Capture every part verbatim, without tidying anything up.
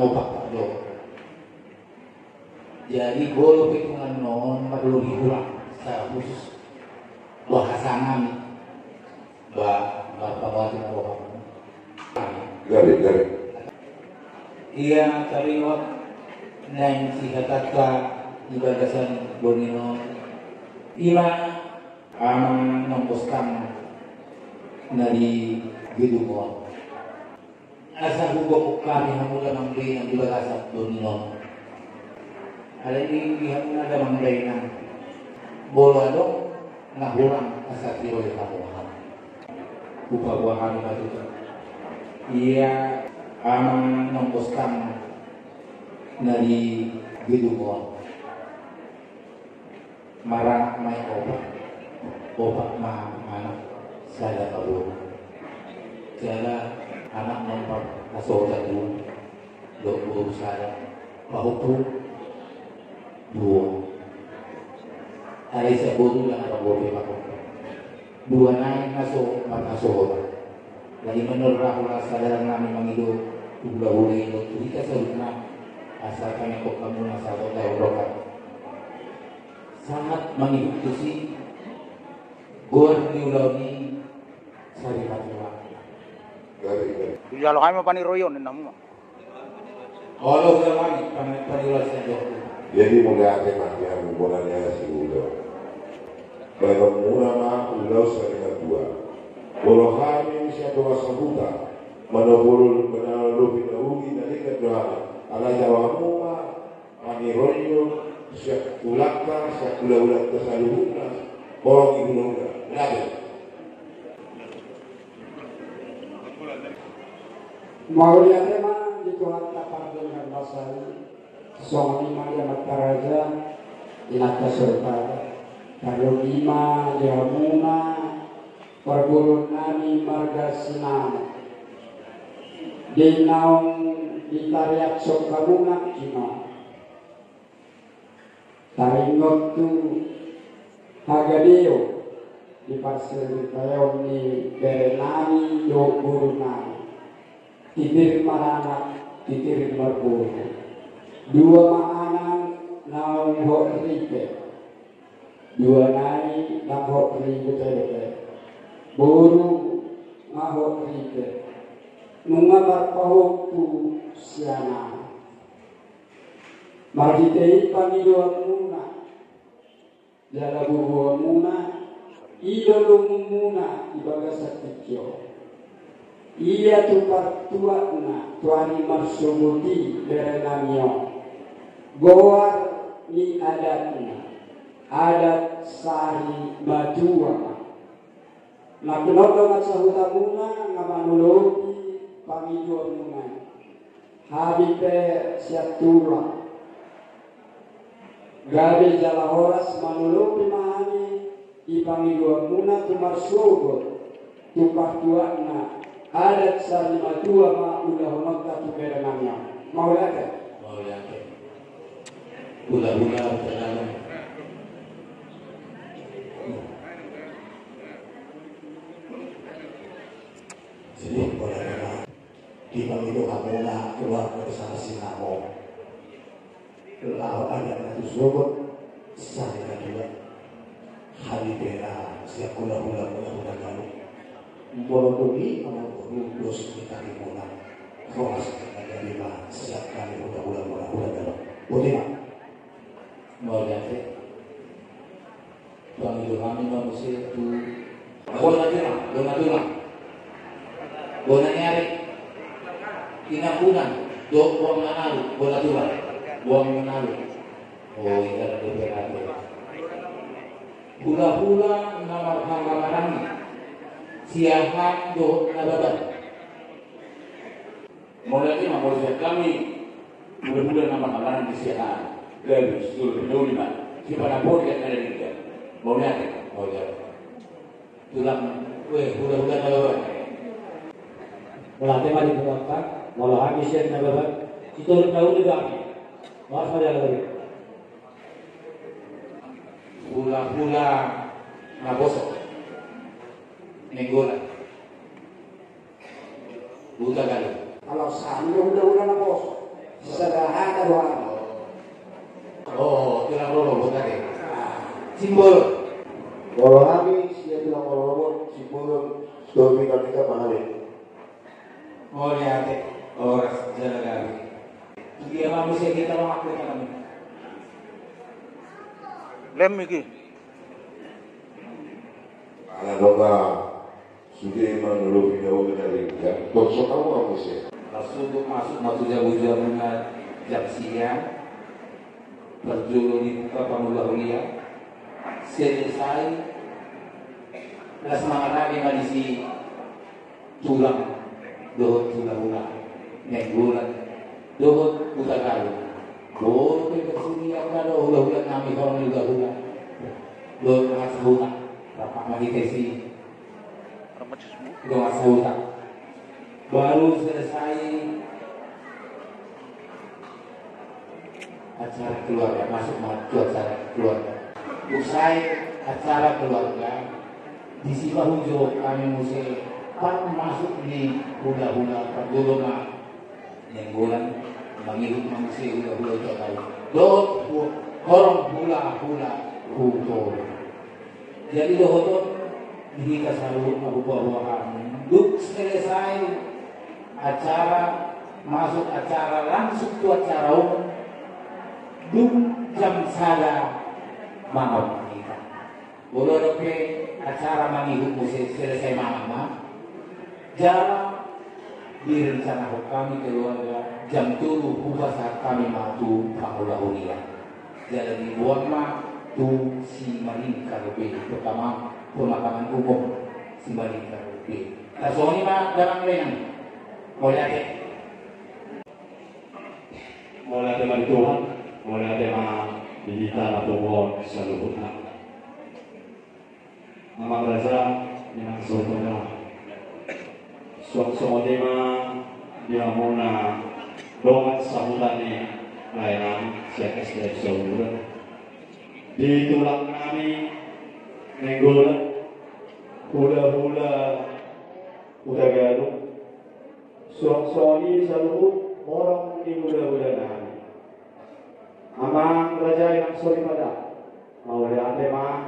Opat do. Jadi molo pe tung annon marlobi hurang secara khusus bahasa nami, ba, ba, ba, ba, ba, ba, ba. Gabe, gabe. Ia taringot naeng sihatanta di bagasan boru on, ima amang nang bostang na di gedung on. Asa hugok hami hamu damang dainang di bagasan boru on. Alai di hamuna damang dainang, molo adong na hurang asa tiroi hamu hami. Hupaboa hami ma tutu. Ia amang nang bostang na di gedung on. Maranak ma i opat, opat ma anak, sada ma boru. Jala anak nomor na so tolu, dohot boru sada, pahompu dua. Alai saboru ndang adong boru pahompu. Dua nai na so marnasoran. Jadi menurut rahula sadar nami mangido tu hulahula i dohot tu hita saluhutna, asa kami kok kamu na satu tahun rokan. Sangat mangihut tusi goar ni ulaon i sarimatua. Gabe, gabe. Dijalo hami ma paniroion ninna hamu ma. Olo, ulaon hami pani-, paniroion sian Tuhan. Jadi mauliate ma di hamu bona ni asi ulo. Baen muna ma ulaon sarimatua. Molo hami sian dongan sahuta, manopolo manalopi na uli na denggan do hami. Alai jalo hamu ma paniroion sian hulahulanta, sian hulahulanta saluhutna, horong ni hulahula. Gabe. Mauliate ma di Tuhanta pardenggan basa i, songon i ma di amanta raja, inanta soripada, tarlumobi ma di hamuna, parboruon nami marga Sinamot. Di naung ditariashon hamuna i ma. Taringot tu hagabeon di parsirintaon ni bere nami dohot boru nami. Titir maranak, titir marboru. Dua ma anak naung hot ripe. Dua nai ndang hot ripe dope. Boru ma hot ripe. Nunga marpahompu sian anak. Marhite i pangidoanmuna, jala boruonmuna, i do lomonmuna di bagasan tingki on. Ia tu partuatna, tu ari marsogot i bere nami on. Goar ni adatna, adat sari matua ma. Nangkin on dongan sahutamuna na manolopi pangidoanmuna i. Hami pe sian tulang. Gabe jala horas manolopi ma hami di pangidoanmuna tu marsogot tu partuatna, adat sari matua ma ulahononta tu bere nami on. Mauliate. Mauliate. Hulahula, hulahula. Jadi, pada di pangido hamuna keluarga besar Sinamot. Laho adat na tu sogot, sari na dua. Hami pe na sian hulahula, hulahula ganup. Molo dung i amang boru dos ni tarimuna. Horas na gabe ma sian hami hulahula, hulahula ganup. Boti ma. Mauliate. Pangido hami ma muse tu bona tulang, bona tulang. Bona ni ari. Inambunan dohot boang manalu, bona tulang. Boang manalu. O, inda na dope rate. Hulahula na marhaha maranggi. Siahaan dohot na baban. Mauliate ma molo sian hami hulahula na marhaha maranggi siahaan. Gabe sitolu pinauli ma. Sipanapot i angka na denggan. Mauliate. Mauliate. Tulang, weh, hulahula na baban. Mauliate ma di Tuhanta, molo hami sian na baban, sitolu pinauli do hami. Mas ma di ala tadi. Hulahula na bosok. Nenggolan. Huta Galuh. Alasan do hulahula na bosok. Oh, tulang rorobot ate. Simbolon. Molo hami sian tulang rorobot, Simbolon, Sitorus, Sitorus, Sitorus. Mauliate, horas jala gabe. Dia ma muse hita mangangkut tangan. Lem iki. Ala doka sude manolopi na uli na ringga, torso hamu ma muse. Langsung masuk ma tu jabu-jabuna jam sia. Parjolo dibuka pangula huria. Selesai. Las mangarade ma disi. Tulang dohot hula-hula Nainggolan dohot Hutagalung. Dohot pe bersuri angka do hula-hula nami, horong ni hula-hula dohot dongan sahuta. Rap ma hita disi dongan sahuta. Baru selesai acara keluarga, masuk ma tu acara keluarga. Usai acara keluarga, disi ma hujou hami muse, parmasuk ni hula-hula, parjolo ma Nainggolan, mangihut ma muse hula-hula Hutagalung dohot horong hula-hula Hutoro. Jadi dohot on di hita saluhut ma hupaboa hami, dung selesai acara, masuk acara, langsung tu acara umum. Dung jam sada mangan ma hita. Molo adong pe acara mangihut muse, selesai mangan ma. Jala direncanahon hami keluarga jam tolu hupasahat hami ma tu pangula huria. Jala diboan ma tu Simalingkar B, pertama pemakaman umum Simalingkar B. Tarsongon i ma damang dainang. Mauliate. Mauliate ma di Tuhan, mauliate ma di hita na tumangihon saluhutna. Amang raja, inang soripada. Suang songon i ma di hamuna dongan sahuta ni lae nami sian S D M Sauluran. Di tulang nami Nainggolan, hula-hula Hutagalung. Suang songon i saluhut horong ni hula-hula nami. Amang raja, inang soripada, mauliate ma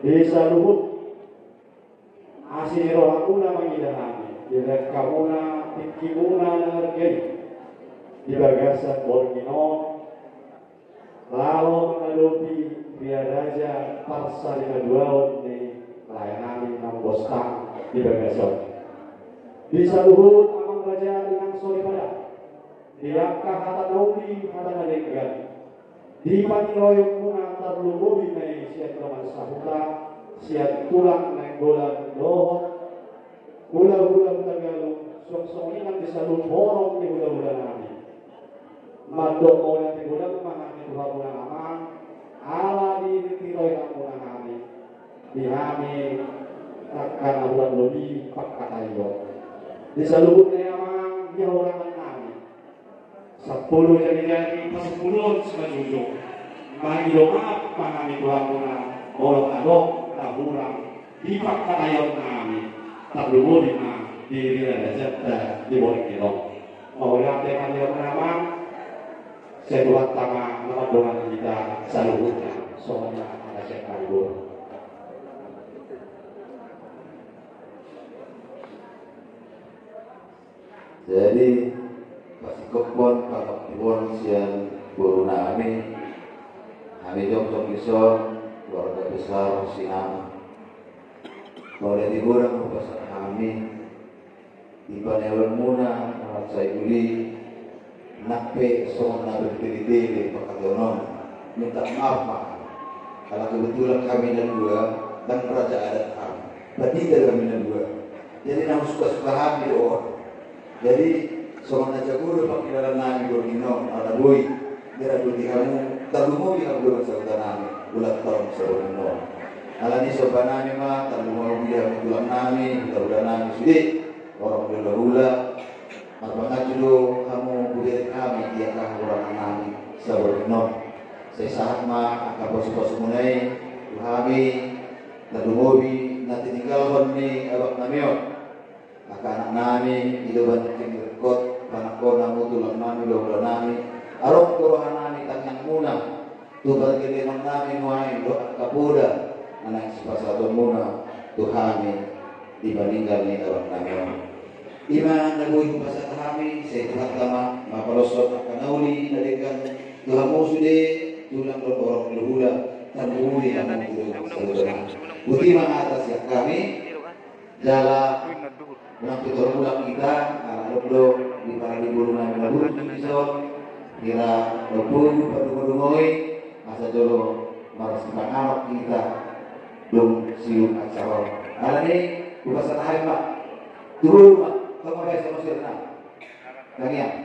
di saluhut asi ni rohamuna mangida hami, dilehon hamuna tingkimuna na arga i di bagasan borngin on, laho mangadopi ria raja parsarimaduaon ni lae nami na umbostang di bagasan on. Di saluhut amang raja, inang soripada, di angka hata na uli, hata na denggan, di pangidoanmuna, tarlumobi ma i sian dongan sahuta, sian tulang Nainggolan dohot hula-hula Hutagalung, suang songon i nang di saluhut horong ni hula-hula nami. Mandok mauliate godang ma hami tu hamuna amang, ala diiringiringkon hamuna hami, di hami angka na hurang lobi pangkataion. Di saluhutna i amang, di hahurangan nami, sampulu jari-jari, pasampuluon simanjujung. Mangido maaf ma hami tu hamuna molo adong na hurang di pangkataion nami, tarlumobi ma di ria rajanta di borngin on. Mauliate ma di hamuna amang. Sai Tuhanta ma na mandongani hita saluhutna. Songon i ma hata sian hami, boru. Jadi pasingkophon pangampuon sian boru nami, hami jongjong dison, keluarga besar Sinaga. Mauliate godang hupasahat hami di paneolmuna na mansai uli. Nang pe songon na bertele-tele pangkataion on, minta maaf ma. Ala kebetulan hami na dua, ndang raja adat hami, pandita do hami na dua. Jadi na husuka-suka hami do on. Jadi songon na jago do pangkilalaan nami borngin on, ala boi diradoti hamu, tarlumobi hamu dongan sahuta nami, ulang tahun saborngin on. Alani i somba nami ma, tarlumobi hamu tulang nami, hula-hula nami sude, horong ni hula-hula. Marpanganju do hamu, hubereng hami di angka hahurangan nami saborngin on. Sai sahat ma angka pasu-pasumuna i tu hami, tarlumobi na tininggalhon ni abang nami on. Angka anak nami, i do bahen tingki ringkot, panangkon hamu tulang nami, hula-hula nami. Adong tu rohanami tangiangmuna tu pargellengon nami nuaeng dohot angka poda na naeng sipasahatonmuna tu hami di paninggal ni abang nami on. I ma na boi hupasahat hami, sai Tuhanta ma mangaloshon angka na uli na denggan tu hamu sude, tulang dohot horong ni hulahula, tarlumobi hamu tu saluhutna. Boti ma hata sian hami. Jala unang pintor mulak hita, ala adong do di paradiboru nami na burju dison, hira lompu pardungoi-dungoi, asa jolo marsipanganon hita dung sium acara on. Alani i, hupasahat hami ma tu boru ma, tong ma baen sama sirna. Tangiang.